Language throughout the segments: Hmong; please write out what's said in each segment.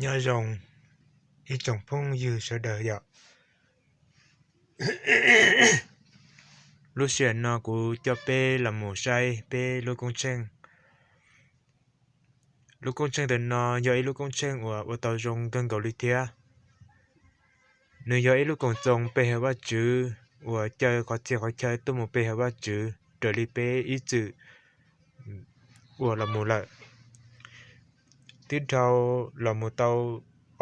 Nyob zoo ib tsoom phooj ywg sawv daws yom. Lub sij hawm no kuv coj peb los mus saib peb lub koob tsheej. Lub koob tsheej ntawm no yog ib lub koob tsheej uas ua tau zoo kawg nkaus li thiab. Nws yog ib lub koom txoos pe hawm Vajtswv uas caw qhov txhia qhov chaw tuaj mus pe hawm Vajtswv raws li peb ib txwm ua los mus lawm. Twb dhau los mus tau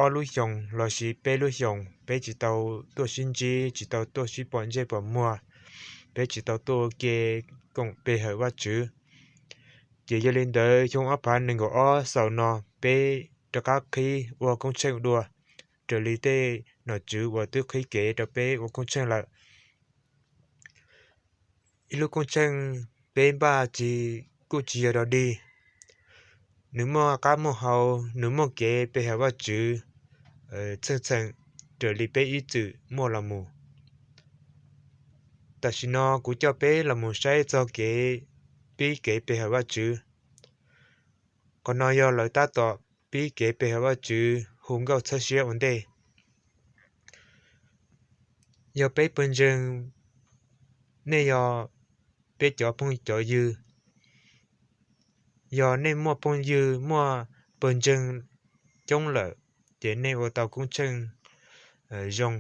ob lub xyoos los sis peb lub xyoos peb tsis tau tuaj sib ntsib, tsis tau tuaj sib pom ntsej pom muag, peb tsis tau tuaj ua ke koom pe hawm Vajtswv. Ces yog li ntawd xyoo ob phav nees nkaum ob xaus no peb rov qab qhib ua koob tsheej dua raws li tej nom tswv uas twb qhib kev rau peb ua koob tsheej lawm. Ib lub koob tsheej peb npaj tsis, kuj tsis yog dog dig. Nws muaj qab muaj hau, nws muaj kev pe hawm Vajtswv txheej txheem raws li peb ib txwm muaj los mus. Tam sim no kuv coj peb los mus saib txog kev pib kev pe hawm Vajtswv. Qhov no yog lawv tab tom pib kev pe hawm Vajtswv hu nkauj txhawb siab ua ntej. Yog peb pawg ntseeg, nej yog peb cov phooj cov ywg. Yog nej muaj phooj ywg muaj pawg ntseeg coob lawm, ces nej ua tau koob tsheej zoo,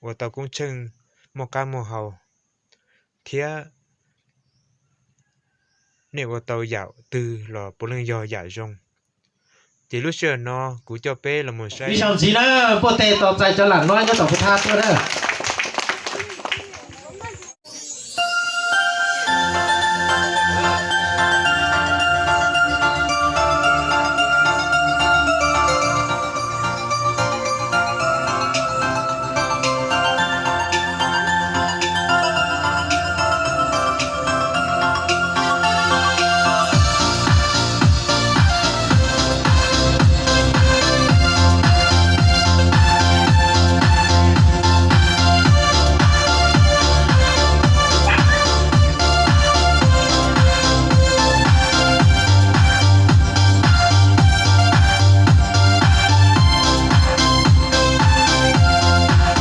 ua tau koob tsheej muaj qab muaj hau, thiab nej ua tau yam twg los puav leej yog yam zoo. Ces lub sij hawm no kuv coj peb los mus saib. Ib zaug ntxiv na, npuaj tes tos txais cov lam no nyob tom puag thaj tuaj na.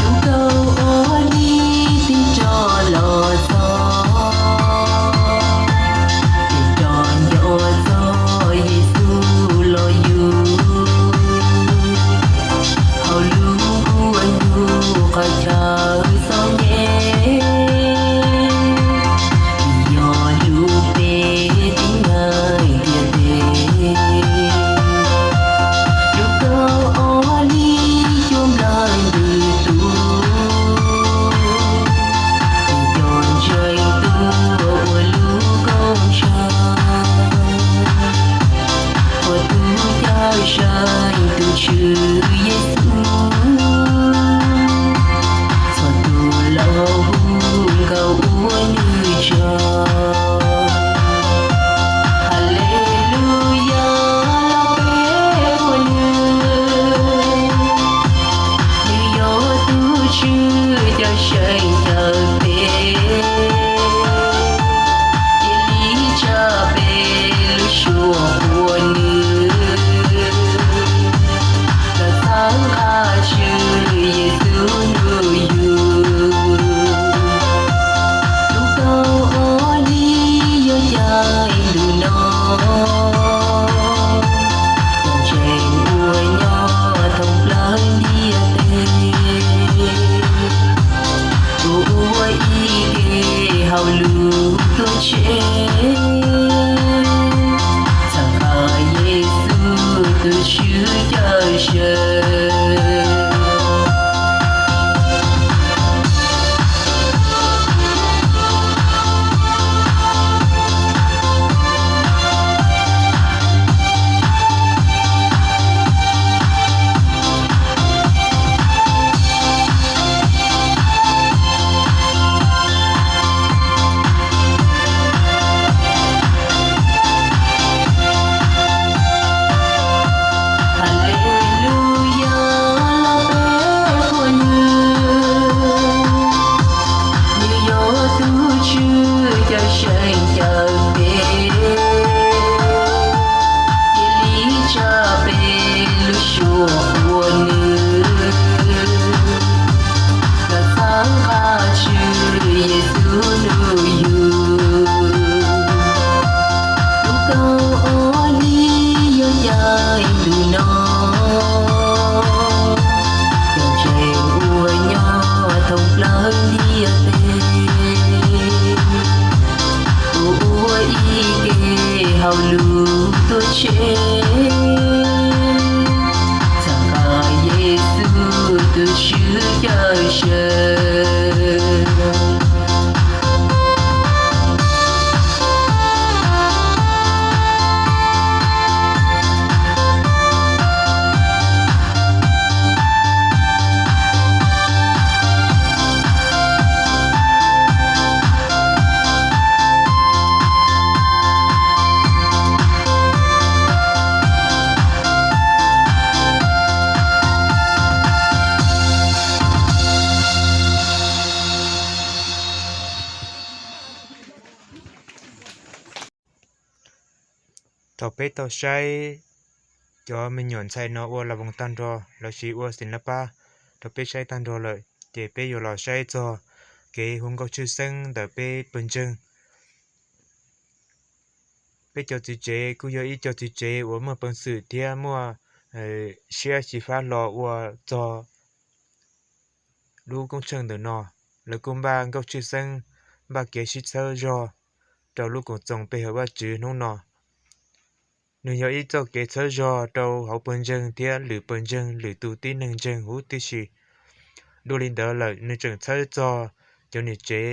Lub kaub ob lig twb rov los txog, ces rov nco txog Yexus los yug. Hauv lub nkuaj ntuj qhov chaw txom nyem, yog lub peb tib neeg ntiaj teb. Lub kaub ob lig cuab nplawg ntws tus, nco ntseeg tuaj ua lub koob tsheej, ua tus cawm seej tus Tswv Yexus, txhua tus los hu nkauj ua nws tsaug. Haleluyas, los peb ua nws, nws yog tus Tswv cawm seej cawm peb, cia li tsa peb lub suab qhuas nws, los txhawb nqa Tswv Yexus nug yug. Lub kaub ob lig yuav caij ntu no, ntseeg ua nyob thoob plawg ntiaj teb, ua ua ib ke hauv lub tuam tsev, txhawb nqa Yexus tus Tswv cawm seej. Tus no, cov ntseeg uas nyob thoob plaws ntiaj teb, ua ib ke hauj lwm tuaj tseg, txhawb nqa Yexus tus Tswv cawm seej. Thaum peb tau saib cov me nyuam ntxhais no ua las voos tag nrho lossis ua xim na pab rau peb saib tag nrho lawm, ces peb yuav los saib txog kev hu nkauj tshwj xeeb ntawm peb pawg ntseeg. Peb cov txiv tsev kuj yog ib co txiv tsev uas muaj peev xwm thiab muaj siab xyiv fab hlo ua txog lub koob tsheej ntawm no. Lawv kuj npaj nkauj tshwj xeeb, npaj kev sib txhawb zog rau lub koom txoos pe hawm Vajtswv hnub no. Nws yog ib txoj kev txhawb zog rau hauv pawg ntseeg thiab lwm pawg ntseeg, lwm tus tib neeg ntseeg huv tib si. Dua li ntawd lawm, nws tseem txhawb txog cov niam tsev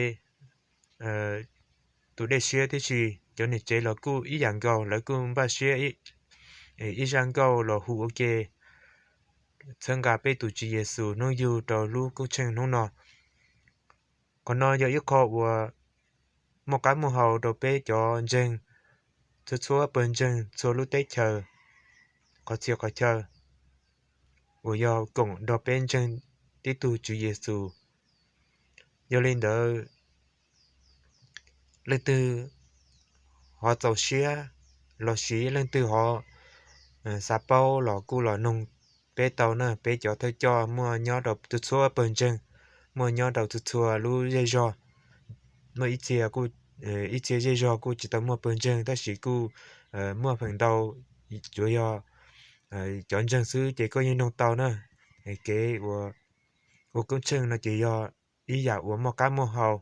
tus dej siab tib si. Cov niam tsev los kuj ib yam nkaus, lawv kuj npaj siab ib zaj nkauj los hu ua ke txhawb nqa peb tus Tswv Yexus hnub yug rau lub koob tsheej hnub no. Qhov no yog ib qho uas muaj qab muaj hau rau peb cov ntseeg txhua txhua pawg ntseeg txhua lub teb chaws, qhov txhia qhov chaw uas yog koom nrog peb ntseeg tib tug Tswv Yexus. Yog li ntawd, leej twg ho txaus siab lossis leej twg ho xav paub los kuj los noog peb tau na. Peb cov thawj coj muaj nyob rau txhua txhua pawg ntseeg, muaj nyob rau txhua txhua lub zej zog. Muaj ib txhia, ib txhia zej zog kuj tsis tau muaj pawg ntseeg tab sis kuj muaj feem ntau, tsuas yog cov ntseeg xwb ces koj yeej noog tau na. Kev ua koob tsheej no ces yog ib yam uas muaj qab muaj hau,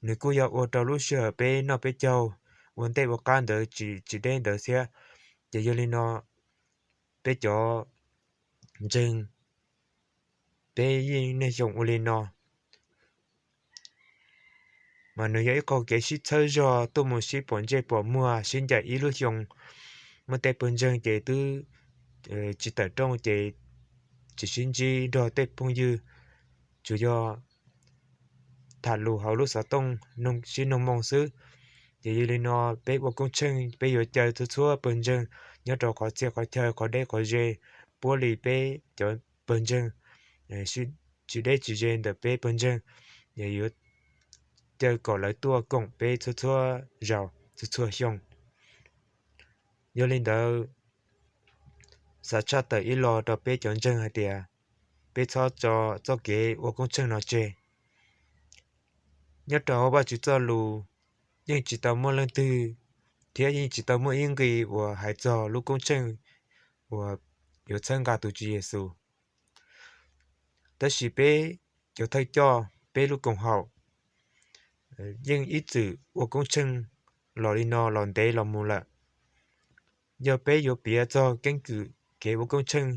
nws kuj yog ua rau lub sij hawm peb noj peb caug ua ntej ua qab ntawd tsis deb ntawd thiab. Ces yog li no, peb cov ntseeg, peb yeej niaj xyoo ua li no, mas nws yog ib qho kev sib txhawb zog tuaj mus sib pom ntsej pom muag sib ncaim ib lub xyoo. Muaj tej pawg ntseeg ces twb tsis tawm rooj ces tsis sib ntsib nrog tej phooj ywg, tsuas yog tham lus hauv lub xov tooj sib noog moo xwb. Ces yog li no, peb ua koob tsheej peb yuav caw txhua txhua pawg ntseeg nyob rau qhov txhia qhov chaw, qhov deb qhov ze, puab li peb cov pawg ntseeg tsis deb tsis ze ntawm peb pawg ntseeg, yuav caw kom lawv tuaj koom peb txhua txhua zaus txhua txhua xyoo. Yog li ntawd, xav tshaj tawm ib lo rau peb cov ntseeg hais tias peb txhob tso txoj kev ua koob tsheej no tseg. Nyob rau hauv Vajtswv txoj lus, yeej tsis tau muaj leej twg thiab yeej tsis tau muaj ib nqi uas hais txog lub koob tsheej uas yuav txhawb nqa tus Tswv Yexus. Tab sis peb cov thawj coj, peb lub koom haum yeej ib txwm ua koob tsheej los li no los ntev los mus lawm. Yog peb yuav piav txog keeb kwm kev ua koob tsheej,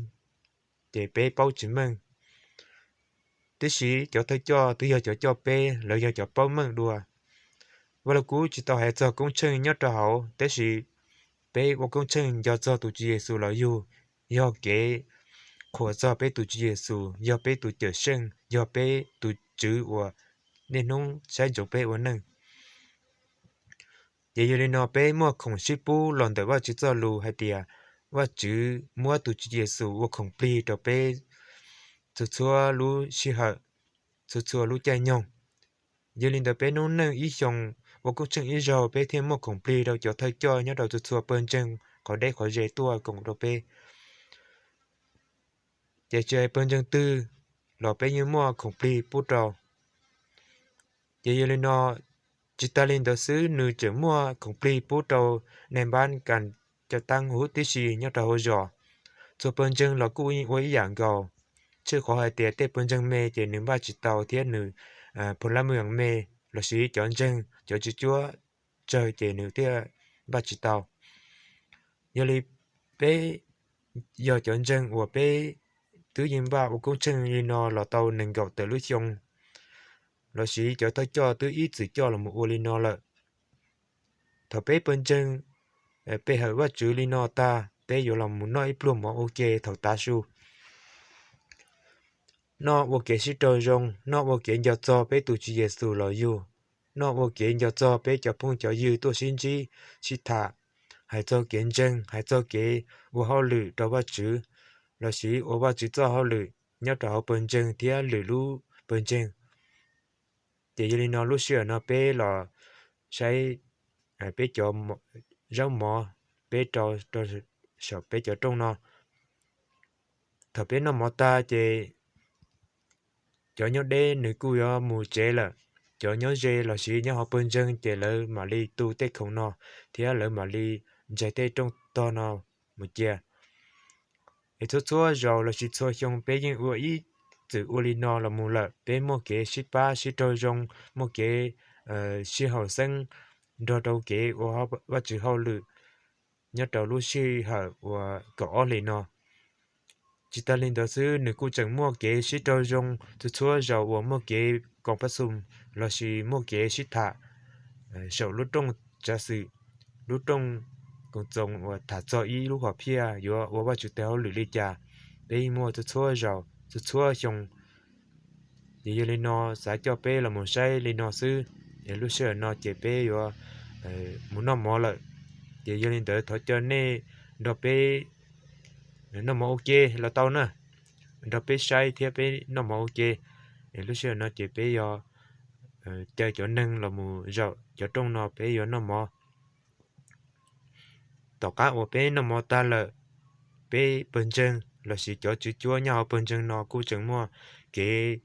ces peb paub tsis meej. Tiam sis cov thawj coj twb yog cov coj peb, lawv yog cov paub meej dua. Vaj Lug Kub tsis tau hais txog koob tsheej nyob rau hauv, tab sis peb ua koob tsheej nco txog tus Tswv Yexus los yug, yog kev qhuas txog peb tus Tswv Yexus, yog peb tus Cawmseej, yog peb tus Tswv uas niaj hnub saib ntsoov peb ua neej. Ces yog li no peb muaj khoom sib pub los ntawm Vajtswv txoj lus hais tias Vajtswv muab tus Tswv Yexus ua khoom plig rau peb txhua txhua lub sij hawm, txhua txhua lub caij nyoog. Yog li ntawd peb noob neej ib xyoos ua koob tsheej ib zaug peb thiaj muaj khoom plig rau cov thawj coj nyob rau txhua txhua pawg ntseeg qhov deb qhov ze tuaj koom rau peb. Ces tsis hais pawg ntseeg twg los peb yeej muaj khoom plig pub rau. Ces yog li no, tsis tas li ntawd xwb nws tseem muaj khoom plig pub rau nais npab kas cov taab huv tib si nyob rau hauv zos. Txhua pawg ntseeg los kuj ua ib yam nkaus, tshwj qhov hais tias tej pawg ntseeg me ces nws npaj tsis tau thiab nws pha la mw me, lossis cov ntseeg cov tswv cuab tsawg ces nws thiaj npaj tsis tau. Yog li peb yog cov ntseeg uas peb twb yeej npaj ua koob tsheej li no los tau nees nkaum tawm lub xyoo, lossis cov thawj coj twb ib txwm coj los ua li no lawm. Thaum peb pawg ntseeg pe hawm Vajtswv li no tag, peb yuav los mus noj ib pluag mov ua ke thaum tav su. Noj ua kev sib raug zoo, noj ua kev nco txog peb tus Tswv Yexus los yug, noj ua kev nco txog peb cov phooj cov ywg tuaj sib ntsib sib tham, hais txog kev ntseeg, hais txog kev ua hauj lwm rau Vajtswv, lossis ua Vajtswv txoj hauj lwm nyob rau hauv pawg ntseeg thiab lwm lub pawg ntseeg. Ces yog li no lub sij hawm no peb los saib peb cov zaub mov peb rau saum peb cov rooj no. Thaum peb noj mov tag ces cov nyob deb nws kuj yuav mus tsev lawm, cov nyob ze lossis nyob hauv pawg ntseeg ces lawv mam li tu tej khoom no thiab lawv mam li ntsaig tej rooj tog no mus cia. Es txhua txhua zaus lossis txhua xyoo peb yeej ua ib txwm ua li no los mus lawm, peb muaj kev sib pab sib raug zoo, muaj kev sib haum xeeb nrog rau kev ua Vajtswv hauj lwm nyob rau lub sij hawm uas kaum ob hlis no. Tsis tas li ntawd xwb, nws kuj tseem muaj kev sib raug zoo txhua txhua zaus uas muaj kev koom pab xum lossis muaj kev sib tham saum lub rooj tsav xwm, lub rooj koom txoos uas tham txog ib lub hom phiaj yuav ua Vajtswv tes hauj lwm li cas, peb yeej muaj txhua txhua zaus txhua txhua xyoo. Ces yog li no xav coj peb los mus saib li no xwb, es lub sij hawm no ces peb yuav mus noj mov lawm. Ces yog li ntawd thov coj nej nrog peb noj mov ua ke los tau na, nrog peb saib thiab peb noj mov ua ke. Es lub sij hawm no ces peb yuav caw cov neeg los mus zaum cov rooj no peb yuav noj mov. Tom qab uas peb noj mov tag lawm, peb pawg ntseeg lossis cov tswv cuab nyob hauv pawg ntseeg no kuj tseem muaj kev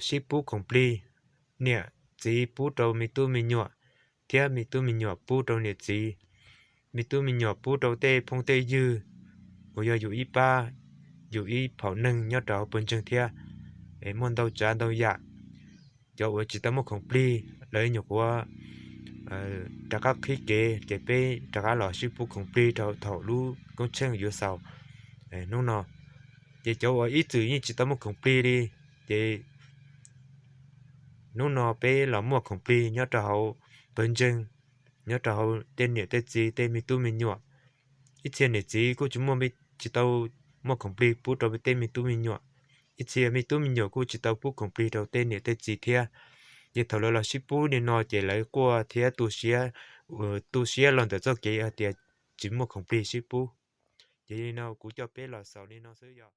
sib pub khoom plig, niam txiv pub rau me tub me nyuam, thiab me tub me nyuam pub rau niam txiv, me tub me nyuam pub rau tej phooj tej ywg uas yog yus ib pab, yus ib phaum neeg nyob rau hauv pawg ntseeg thiab. Es muaj ntau tsav ntau yam, cov uas tsis tau muaj khoom plig lawv nyuam qhuav rov qab qhib kev ces peb rov qab los sib pub khoom plig rau thaum lub koob tsheej yuav xaus hnub no. Ces cov uas ib txwm yeej tsis tau muaj khoom plig li, ces hnub no peb los muaj khoom plig nyob rau hauv pawg ntseeg, nyob rau hauv tej niam tej txiv tej me tub me nyuam. Ib txhia niam txiv kuj tsis muaj, tsis tau muaj khoom plig pub rau tej me tub me nyuam, ib txhia me tub me nyuam kuj tsis tau pub khoom plig rau tej niam tej txiv thiab. Ces thaum lawv los sib pub li no ces lawv quaj thiab tu siab, tu siab los ntawm txoj kev hais tias tsis muaj khoom plig sib pub. Ces li no kuv coj peb los xaus li no xwb yog.